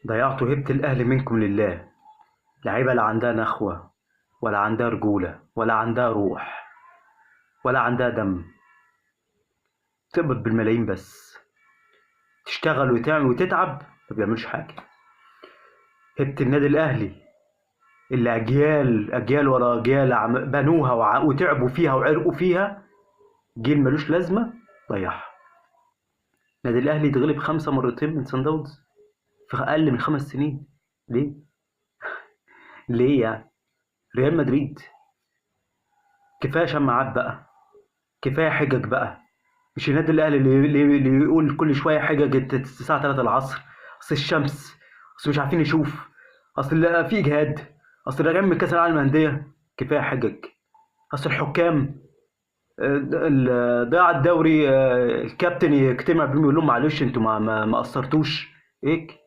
ضيعتوا هيبة الأهلي منكم لله. لعيبة لا عندها نخوة ولا عندها رجولة ولا عندها روح ولا عندها دم، تقبض بالملايين بس، تشتغل وتعمل وتتعب ما بيعملوش حاجة. هيبة النادي الأهلي اللي أجيال أجيال ورا أجيال بنوها وتعبوا فيها وعرقوا فيها، جيل ملوش لازمة ضيعها. النادي الأهلي اتغلب 5 مرتين من صن داونز في أقل من 5 سنين. ليه؟ ليه يعني؟ ريال مدريد كفاية شماعات بقى، كفاية حجج بقى. مش النادي الأهلي اللي يقول كل شوية حجج الساعة 3 العصر، أصل الشمس، أصل مش عارفين نشوف، أصل لا في إجهاد، أصل راجعين من كأس العالم للأندية. كفاية حجج. أصل الحكام، ضياع الدوري، الكابتن يجتمع بيهم يقول لهم معلش انتوا ما قصرتوش. ايه؟